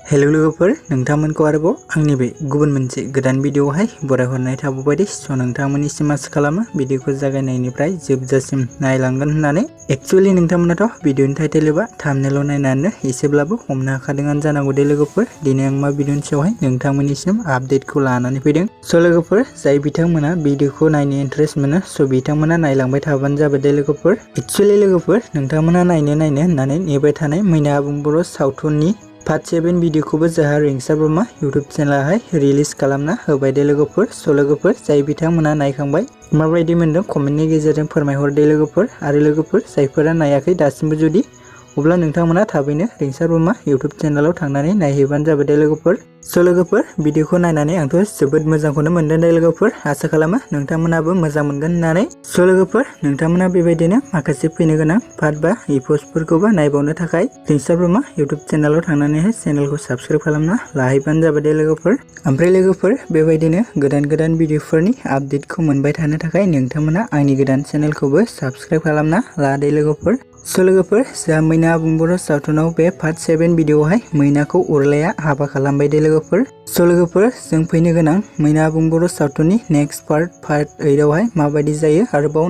Hello लोगोफोर नोंथांमोनखौ आरोबाव आंनि बे गुबुन मोनसे गोदान भिडिअआवहाय बरायहरनाय थाबाय दे। स' नोंथांमोननिसिम आसा खालामो भिडिअखौ जागायनायनिफ्राय जोबजासिम नायलांगोन होननानै। एक्चुअली नोंथांमोनाथ' भिडिअनि टाइटेल एबा थाम्बनेइल नायनानै एसेब्लाबो हमनो हाखादोंआनो जानांगौ दे लोगोफोर। दिनै आं मा भिडिअनि सायावहाय नोंथांमोननिसिम आपडेटखौ लानानै फैदों। स' लोगोफोर जाय बिथांमोना भिडिअखौ नायनो इन्टारेस्ट मोनो स' बिथांमोना नायलांबाय थाबानो जाबाय दे लोगोफोर। एक्चुअली लोगोफोर नोंथांमोना नायनो होननानै नेबाय थानाय मैना आबुं बर' सावथुननि पार्ट 7 भिडिअखौबो जोंहा रिंसार ब्रह्मा यूट्यूब चेनेलावहाय रिलिज खालामना होबाय दे लोगोफोर। स' लोगोफोर जाय बिथांमोना नायखांबाय माबायदि मोनदों कमेन्टनि गेजेरजों फोरमायहर दे लोगोफोर। आरो लोगोफोर जायफोरा नायाखै दासिमबो जुदि अब्ला नोंथांमोना थाबैनो रिंसार ब्रह्मा यूट्यूब चेनेलाव थांनानै नायहैबानो जाबाय दे लोगोफोर। स' लोगोफोर भिडिअखौ नायनानै आंथ' जोबोद मोजांखौनो मोनदों दे लोगोफोर। आसा खालामो नोंथांमोनाबो मोजां मोनगोन होननानै। स' लोगोफोर नोंथांमोना बेबायदिनो माखासे फैनो गोनां पार्ट बा एपिसोडफोरखौबो नायबावनो थाखाय रिंसार ब्रह्मा यूट्यूब चेनेलाव थांनानैहाय चेनेलखौ साबस्क्राइब खालामना लाहैबानो जाबाय दे लोगोफोर। ओमफ्राय लोगोफोर बेबायदिनो गोदान भिडिअफोरनि आपडेटखौ मोनबाय थानो थाखाय नोंथांमोना आंनि गोदान चेनेलखौबो साबस्क्राइब खालामना ला दे लोगोफोर। स' लोगोफोर जोंहा मैना आबुं बर' सावथुनाव बे पार्ट 7 भिडिअआवहाय मैनाखौ उरलाया हाबा खालामबाय दे लोगोफोर। स' लोगोफोर जों फैनो गोनां मैना आबुं बर' सावथुननि नेक्स्ट पार्ट 8 आवहाय माबायदि जायो आरोबाव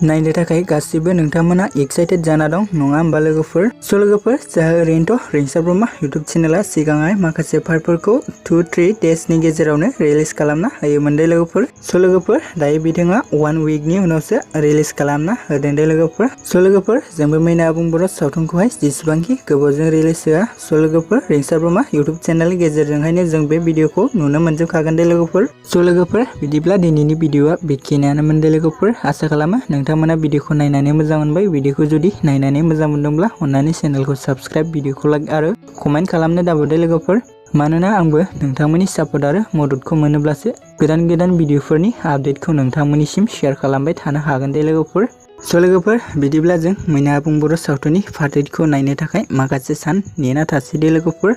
नायनो थाखाय गासिबो नोंथांमोना एक्साइटेड जाना दं नङा होमबा लोगोफोर। स' लोगोफोर जोंहा ओरैनोथ' रिंसार ब्रह्मा यूट्यूब चेनेला सिगांहाय माखासे पार्टफोरखौ 2-3 डेजनि गेजेरावनो रिलिज खालामना होयोमोन दे लोगोफोर। स' लोगोफोर दायो बिथाङा 1 वीकनि उनावसो रिलिज खालामना होदों दे लोगोफोर। स' लोगोफोर जोंबो मैना आबुं बर' सावथुनखौहाय जेसेबांखि गोबावजों रिलिज होआ स' लोगोफोर रिंसार ब्रह्मा यूट्यूब चेनेलनि गेजेरजोंहायनो जों बे भिडिअखौ नुनो मोनजोबखागोन दे लोगोफोर। स' लोगोफोर बिदिब्ला दिनैनि भिडिअआ बेखिनियानोमोन दे लोगोफोर। आसा खालामो नोंथांमोना भिडिअखौ नायनानै मोजां मोनबाय। भिडिअखौ जुदि नायनानै मोजां मोनदोंब्ला अन्नानै चेनेलखौ साबस्क्राइब भिडिअखौ लाइक आरो कमेन्ट खालामनो दाबावदे लोगोफोर। मानोना आंबो नोंथांमोननि सापर्ट आरो मददखौ मोनोब्लासो गोदान भिडिअफोरनि आपडेटखौ नोंथांमोननिसिम शेयार खालामबाय थानो हागोन दे लोगोफोर। स' लोगोफोर बिदिब्ला जों मैना आबुं बर' सावथुननि पार्ट 8 खौ नायनो थाखाय माखासे सान नेना थासै दे लोगोफोर।